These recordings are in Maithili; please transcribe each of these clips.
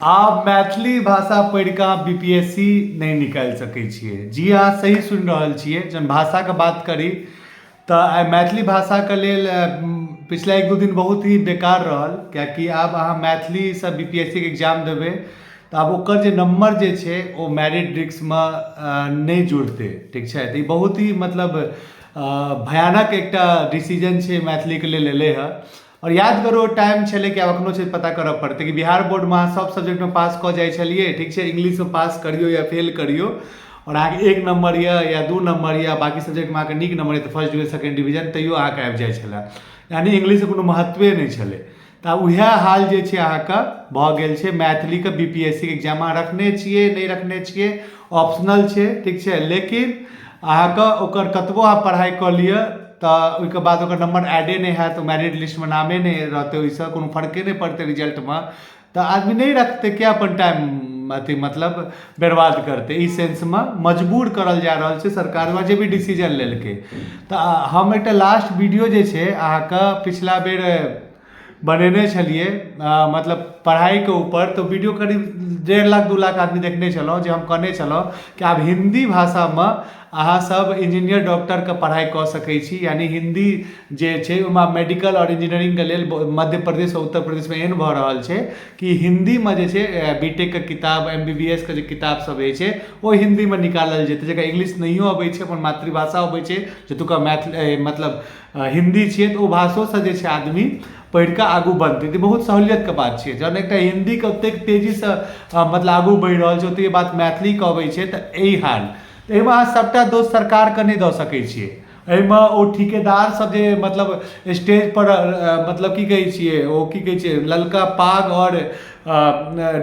आब मैथिली भाषा पढ़ि कऽ अहाँ बी पी एस सी नहि निकालि सकै छियै। जी अहाँ सही सुनि रहल छियै। जहन भाषाके बात करी तऽ आइ मैथिली भाषाके लेल पिछला एक दू दिन बहुत ही बेकार रहल, किएकि आब अहाँ मैथिलीसँ बी पी एस सी के एग्जाम देबै तऽ आब ओकर जे नम्बर जे छै ओ मैरिट लिस्टमे नहि जुड़तै। ठीक छै, तऽ ई बहुत ही मतलब भयानक एकटा डिसीजन छै मैथिलीके लेल एलै हँ। आओर याद करू, ओ टाइम छलै कि आब एखनो छै, पता करऽ पड़तै कि बिहार बोर्डमे अहाँ सभ सब्जेक्टमे पास कऽ जाइ छलियै। ठीक छै, इंग्लिशमे पास करियौ या फेल करियौ आओर अहाँके एक नम्बर यऽ या दू नम्बर यऽ, बाँकी सब्जेक्टमे अहाँके नीक नम्बर यऽ तऽ फर्स्ट डिवीजन, सेकेंड डिवीजन तैयो अहाँके आबि जाइ छलै, यानि इंग्लिशके कोनो महत्वे नहि छलै। तऽ आब उएह हाल जे छै अहाँके भऽ गेल छै मैथिलीके। बी पी एस सी के एग्जाम अहाँ रखने छियै, नहि रखने छियै, ऑप्शनल छै। ठीक छै, लेकिन अहाँके ओकर कतबो अहाँ पढ़ाइ कऽ लिअ तऽ ओहिके बाद ओकर नम्बर एडे नहि हैत, मैरिट लिस्टमे नामे नहि रहतै, ओहिसँ कोनो फर्के नहि पड़तै रिजल्टमे। तऽ आदमी नहि रखतै, किया अपन टाइम अथी मतलब बर्बाद करतै? ई सेन्समे मजबूर करल जा रहल छै सरकार द्वारा जे भी डिसीजन लेलकै। तऽ हम एकटा लास्ट वीडियो जे छै अहाँके पिछला बेर बनेने छलियै, मतलब पढ़ाइके ऊपर, तऽ वीडियो करीब 1.5 लाख 2 लाख आदमी देखने छलहुँ, जे हम कहने छलहुँ कि आब हिन्दी भाषामे अहाँ सब इंजीनियर, डॉक्टरके पढ़ाइ कऽ सकै छी, यानि हिन्दी जे छै ओहिमे मेडिकल आओर इंजीनियरिंगके लेल मध्य प्रदेश आओर उत्तर प्रदेशमे एहन भऽ रहल छै कि हिन्दीमे जे छै बी टेक के किताब, एम बी बी एस के जे किताब सब होइ छै, ओ हिन्दीमे निकालल जेतै। जकरा इंग्लिश नहियो अबै छै, अपन मातृभाषा अबै छै जतुका मैथिली मतलब हिन्दी छियै, तऽ ओ भाषोसँ जे छै आदमी पढ़ि कऽ आगू बढ़तै। तऽ बहुत सहूलियतके बात छियै। जहन एकटा हिन्दीके ओतेक तेजीसँ मतलब आगू बढ़ि रहल छै, ओतेक बात मैथिलीके अबै छै तऽ एहि हाल। तऽ एहिमे अहाँ सभटा दोष सरकारके नहि दऽ सकै छियै। एहिमे ओ ठिकेदार सब जे मतलब स्टेज पर मतलब की कहै छियै, ओ की कहै छियै, ललका पाग आओर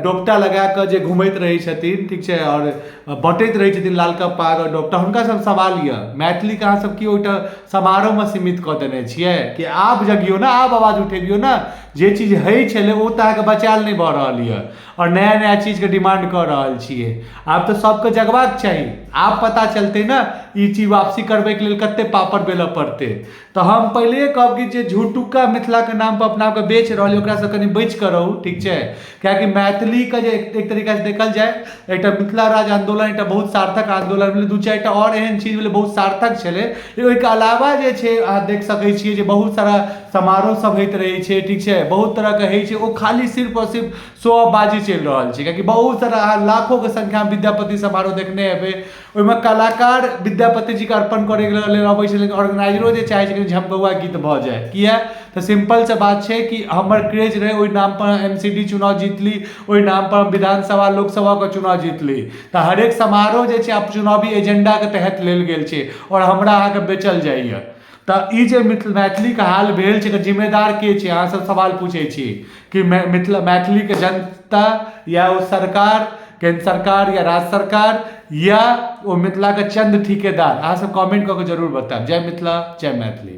डोपटा लगा कऽ जे घुमैत रहै छथिन, ठीक छै, आओर बँटैत रहै छथिन ललका पाग आओर डोपटा, हुनका सब सवाल यऽ, मैथिलीके अहाँ सब की ओहिठाम समारोहमे सीमित कऽ देने छियै? कि आब जगियौ ने, आब आवाज उठेबियौ ने। जे चीज होइ छलै ओ तऽ अहाँके बचायल नहि भऽ रहल यऽ आओर नया नया चीजके डिमांड कऽ रहल छियै। आब तऽ सबके जगबाक चाही। आब पता चलतै ने ई चीज वापसी करबैके लेल कते पापड़ बेलऽ पड़तै। तऽ हम पहिलहे कहब कि जे झूठुका मिथिलाके नामपर अपना आपके बेच रहल यऽ, ओकरासँ कनि बचि कऽ रहू। ठीक छै, किएकि मैथिलीके जे एक तरीकासँ देखल जाय, एकटा मिथिला राज्य आन्दोलन एकटा बहुत सार्थक आन्दोलन भेलै, दू चारिटा आओर एहन चीज भेलै, बहुत सार्थक छलै। लेकिन ओहिके अलावा जे छै अहाँ देख सकै छियै जे बहुत सारा समारोह सब होइत रहै छै। ठीक छै, बहुत तरहके होइ छै, ओ खाली सिर्फ आओर सिर्फ शो ऑफबाजी चलि रहल छै। किएकि बहुत सारा अहाँ लाखोके संख्यामे विद्यापति समारोह देखने हेबै, ओहिमे कलाकार विद्यापति जीके अर्पण करैके लेल अबै छै, लेकिन ऑर्गेनाइजरो जे चाहै छै कि झमकौआ गीत भऽ जाय। किए तऽ सिम्पल सा बात छै कि हमर क्रेज रहै, ओहि नामपर एम सी डी चुनाव जीतली, ओहि नामपर हम विधानसभा, लोकसभाके चुनाव जीतली। तऽ हरेक समारोह जे छै आब चुनावी एजेंडाके तहत लेल गेल छै आओर हमरा अहाँके बेचल जाइए। तऽ ई जे मैथिलीके हाल भेल छै, एकर जिम्मेदार के छै? अहाँ सब सवाल पूछै छी कि मिथिला मैथिलीके जनता या ओ सरकार, केन्द्र सरकार या राज्य सरकार या ओ मिथिलाके चन्द ठिकेदार? अहाँ सब कमेंट कऽ के जरूर बतायब। जय मिथिला, जय मैथिली।